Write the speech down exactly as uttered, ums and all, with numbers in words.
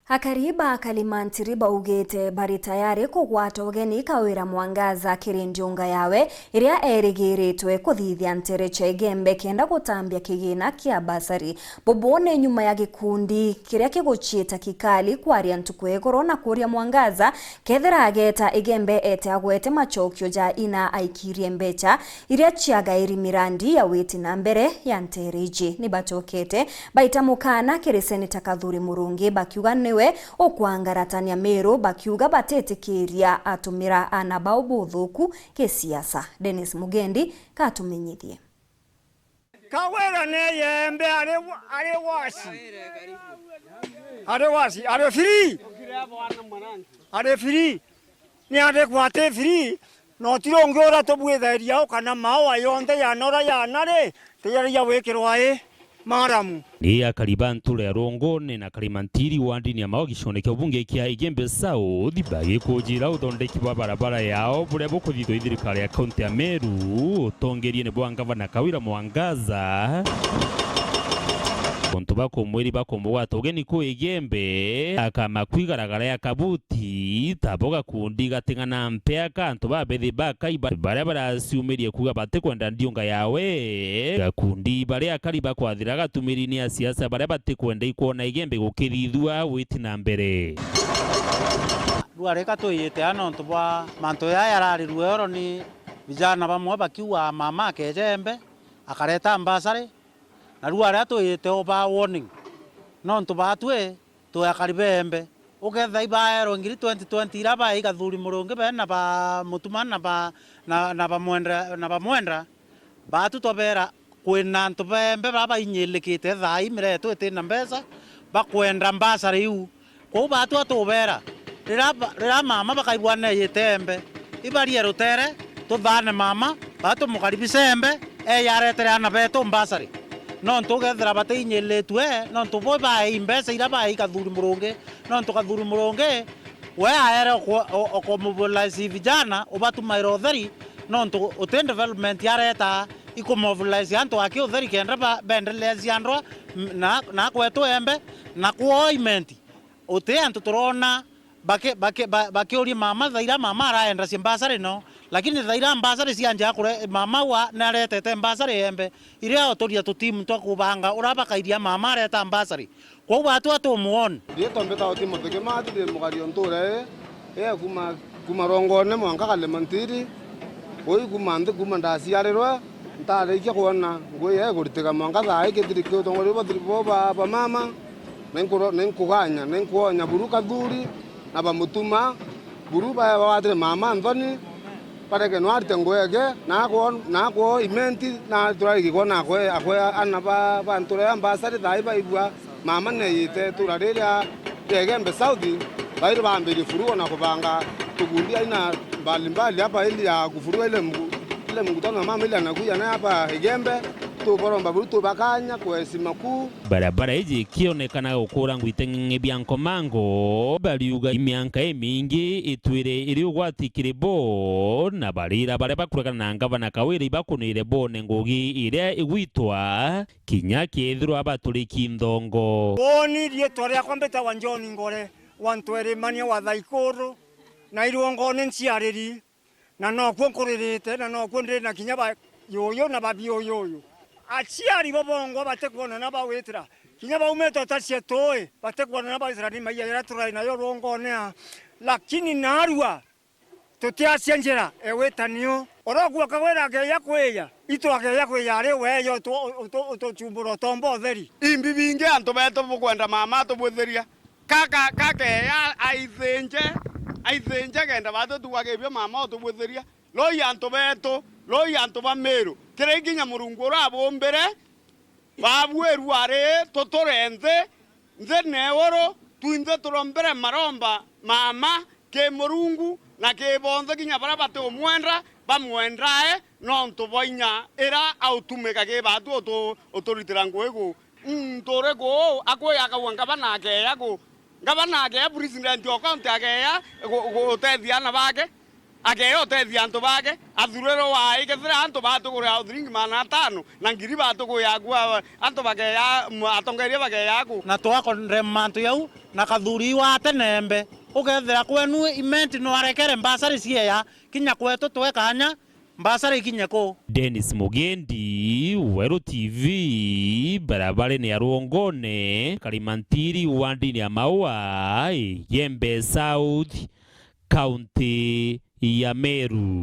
Akari ba Kalimantiri baugite bari tayari kugwata ugeni Kawira Mwangaza kiri ndiunga yawe iria erigiritwe kuthithia ntere cia Igembe kenda gutambia kigina kia basari. Bubu ni nyuma ya gikundi kiria kiguciita kikali kwaria ntuku ya iguru na kuria Mwangaza kethira ageta Igembe ete agwete macokio ja ina aikirie mbecha iria ciagairi mirandi ya witi na mbere ya ntere iji. Ni bacokete baita mukana kiri Seneta Kathuri Murungi bakiuga niwe ukwangaratania Meru, bakiuga batitikiria atumira ana bao buthuku gisiasa. Dennis Mugendi katumenyithie. Kawira ni Igembe ari wa-, ari wasi. Ari wasi, ari free. Ari free. Ni ati kwati free, na utiri ungi uria tubwithairia u kana maua yonthe ya nora ya nari tiyaragia gwikirwa i maramu. Ni akari ba ntura ya Runguni na Kalimantiri wa ndini ya Mao gicione kia ubunge kia Igembe South bagikujira uthondeki bwa barabara yao buria bukuthithwa i thirikari ya kaunti ya Meru utongeriene bwa ngavana Kawira Mwangaza. Untu bakumwiri bakumugwata ugeni ku Igembe, akamakuigaragara ya kabuti. Ti tabo gakundi gating'ana mpea ka antu babethi bakai ba-, baria baraciumirie kuuga batikwenda ndiunga yawe. Gakundi baria akari bakwathira gatumiri ni asiasa baria batikwenda ikwona Igembe gukirithua witi na mbere. Rua rika twiyite aa nontu bwa mantu jaa jararirue oro ni vijana bamwe bakiuga mama akeja Igembe akareta mbasari, na rua ria twiyite o ba warning nontu baatwi twi akari ba Igembe. Ukethira ibaerwe ngiri twenty twenty iria baei Kathuri Murungi bena ba Mutuma na ba, na, na bamwendera, na bamwendera, baatu twabera kwina antu ba Igembe baa bainyilikite thaa ii miretu itina mbeca, bakwenda mbasari iu. Kwou baatu atubera, riria ba, riria mama bakaigua neeyite Igembe, ibarie rutere, tuthaane mama, baa tumukaribishe Igembe, eeje aretere aana betu mbasari. Nontu ukethira batiinyilitue, nontu bo baei mbeca iria baei Kathuri Murungi, nontu Kathuri Murungi, we aere oko-, o-, okomobilize vijana, ubatumaira utheri, nontu uti development areta ikumobilize antu aki utheri kenda ba-, beendelea ciandwa, m-, na, na kwetu Igembe, na kwoo Imenti. Uti antu turoona baki-, baki-, ba-, bakiuria mama thaira mama araenda cia mbasari no, lakini thaira mbasari cianjia kure-, mama wa naretete mbasari Igembe, iria oturia tutimu twa kubanga uria bakairia mama areta mbasari. Kwou baatu atumuoni. Riitwa mbitagwa Timothy Kimathi, ndi mugari o ntuura ii, ii ya kuuma, kuuma Rongone mwanka Kalemantiri. Ui kuuma nthi, kuuma ndaciarirwe, ntarikia kwona ngui ii ikuritika mwanka thaa ii, kithiri ki utongoria bwa thiri-, bo ba, ba mama, na inkuro-, na inkuganya, na inkuonya buru Kathuri, na bamutuma, buru ba-, bagwatire mama nthoni, bareke no arite ngui eke, na akwo, na akwo Imenti, na turariki kwona akwe, akwe ana ba, ba ntura ya mbasari thaa ii baigua, mama neeyite itura riria ria Igembe South, bairi baambirie furugo na kubanga tukundi aina mbalimbali hapa ili ya kufuruga ile mgu-, ile mkutano wa mama ile anakuja naye hapa Igembe, tubaromba buru tubakanya kwa heshima kuu. Barabara iji ikionekana gukura ngwite ng'eng'e bia nkomango, bariuga imianka imingi itwire iri ugwati kiri bo, na barira baria bakuregana na ngavana Kawira ibakunire bone ngugi iria igwitwa kinya kethirwa baturiki nthongo. Woni, riitwa riakwa mbitagwa John Ngore wa Ntwerimania wa Thaikuru, na Irunguni nciariri, na nokuo nkuririte, na nokuo ndi na kinya ba yuyu na ba biuyuyu. Aciari bo bongwa batikwona na bagwitira, kinya baumite utacie tui, batikwona na bagwitira ni maiya jaria turai nayo Runguni aa. Lakini narua, tutiacia njira e witanio. Uria ukuoka gwira akeeja kwija, itu akeeja kwija ari we, yo utu-, utu-, utucumbura utomba utheri. Imbi bingi antu betu bukwenda mama atubwitheria. Ka, ka, ka keeja aithinje, aithinje kenda batu tugagibio mama utubwitheria. Loi antu betu, loi antu ba Miru. Kiri kinya Murungu urabumbire, Babu iruari tuture nthi, nthi na iguru, twinthe turombere maromba mama ki Murungu na ki bonthe kinya baria batiumwenda bamwendae, nontu bwa inya ira autumika ki baatu utu-, uturitira ngugi ku. Muntu uriku uu akwiya akauga ngavana akeeya ku, ngavana akeeya president o county akeeya gu-, gutethia aana bake? Akeya utethia antu bake, athurirwe waai, kethira antu batugurira o thiringi magana atano na ngiri batugurira ku, a-, antu bakeya, m-, atongeria bakeya ku. Na twakondemna mantu jau, na Kathuri wa tene mbe, ukethira kwenu Imenti no arekere mbasari cieya, kinya kwetu twe kanya, mbasari ikinye ku. Dennis Mugendi, Weru T V, barabarene ya Rwongone, Karimantiri, wandini ya Maua, Igembe South, kaunti ya Meru.